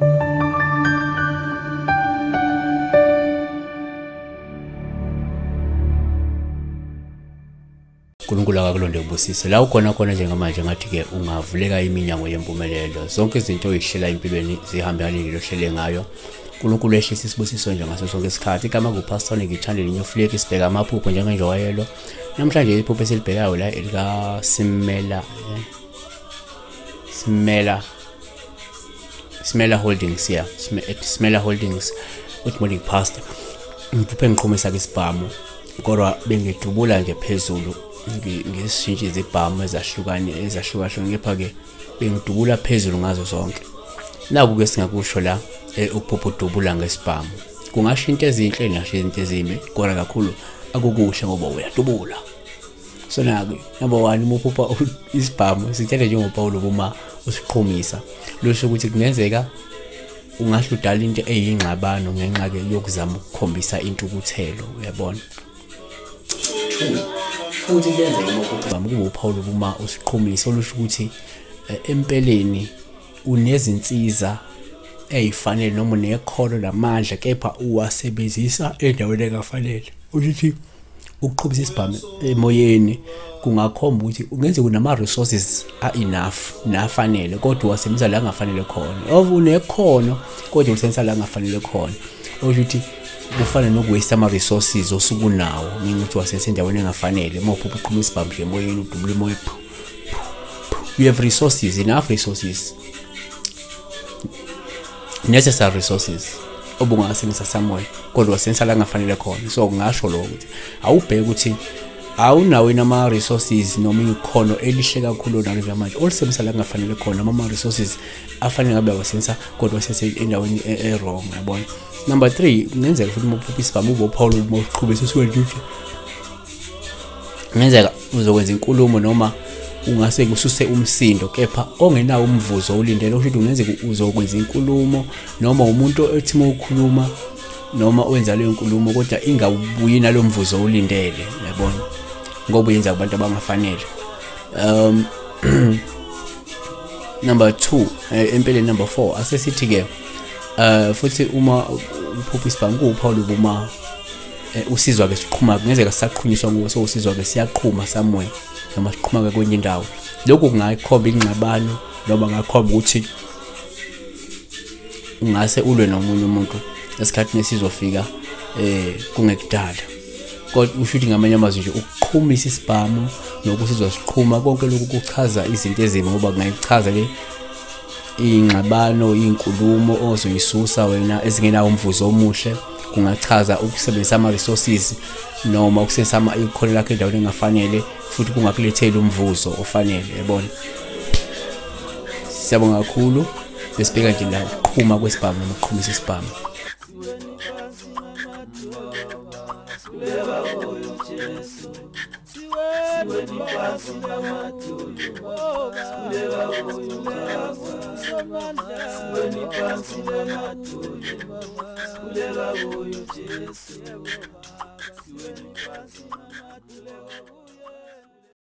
uNkulunkulu akakulonde ubusise la ukhona khona njengamanje. Ngathi ke ungavuleka iminyango yempumelelo, zonke izinto oyihlela empilweni zihambe ngalendlela ohlele ngayo. uNkulunkulu ehlisa isibusiso nje ngaso sonke isikhathi. Igama nguPastor ngithande New Flake, sibheka amaphupho njengenjwayelo. Namhlanje iphupho esilibhekayo la elika Simela Simela Simela Holdings, yeah, Simela Holdings. Good morning Pastor, ngiphuphe ngiqhumisa ke isibhamu kodwa bengidubula nje phezulu, ngishintshe izibhamu ezahlukane ezahlukahlukene, kepha ke bengidubula phezulu ngazo zonke. Naku ke singakusho la, ukuphupha udubula ngesibhamu kungasho into ezinhle nasho izinto ezimbi, kodwa kakhulu akukuhle ngoba uyadubula. So naku number 1, uma uphupha isibhamu sithele njengoPawulo uma usiqhumisa, lusho ukuthi kungenzeka ungahle udala into eyingxabano ngenxa ke yokuzama ukukhombisa intukuthelo, uyabona. Futhi kuyenzeka uma uphupha kuba uPawulo uma usiqhumisa, olusho ukuthi empeleni unezinsiza ezifanele noma unekhono lamandla, kepha uwasebenzisa endaweni engafanele. Ukuthi ukuqhubisa isibhamu emoyeni kungakhomba ukuthi kungenzeka unama resources a-enough nafanele, kodwa uwasebenzisa la angafanele khona. Of unekhono kodwa ulisebenzisa la angafanele khona, okusho ukuthi kufana nokuwaste ama resources osukunawo ngenxa ukuthi wasebenzisa endaweni engafanele. Uma uphupha uqhuma isibhamu nje emoyeni, udubula emoyeni, you have resources, enough resources, necessary resources obungasebenzisa somewhere, kodwa wasebenzisa la angafanele khona. So kungasho lokho ukuthi awubheke ukuthi awunawo nama resources noma ikhono elihle kakhulu nalo njengamanje olisebenzisa la kungafanele khona, noma ama resources afanele ngabe awasebenzisa kodwa wasebenzisa endaweni e-wrong, yabona. Number 3, kungenzeka futhi uma uphupha isibhamu ube uPawulo uma uqhubisa usuke, kungenzeka uzokwenza inkulumo noma ungase kususe umsindo kepha ongenawo umvuzo olindele. Okusho ukuthi kungenzeka uzokwenza inkulumo noma umuntu ethi uma ukhuluma noma wenza leyo nkulumo kodwa ingabuyi nalo mvuzo olindele, uyabona, ngoba uyenza kubantu abangafanele. Number 2, empeleni number 4, asesithi ke futhi uma uphupha isibhamu kuwuPawulo uma usizwa ke siqhuma, kungenzeka sisaqhunyiswa nguwe, so usizwa ke siyaqhuma somewhere noma siqhuma ke kwenye indawo. Lokhu kungakhomba ingxabano noma ngakhomba ukuthi ungase ulwe nomunye umuntu esikhathini esizofika kungekudala. Kodwa usho ukuthi ngamanye amazwi nje ukuqhumisa isibhamu nokusizwa siqhuma, konke lokhu kuchaza izinto ezimbi, ngoba kungayichaza le ingxabano, inkulumo ozoyisusa wena ezingenawo umvuzo omuhle. Kungachaza ukusebenzisa ama resources noma ukusebenzisa ikhono lakho endaweni engafanele, futhi kungakuletheli umvuzo ofanele, yabona. Siyabonga kakhulu. Besibheka nje la ukuqhuma kwesibhamu noma ukuqhumisa isibhamu. Siweni phansi.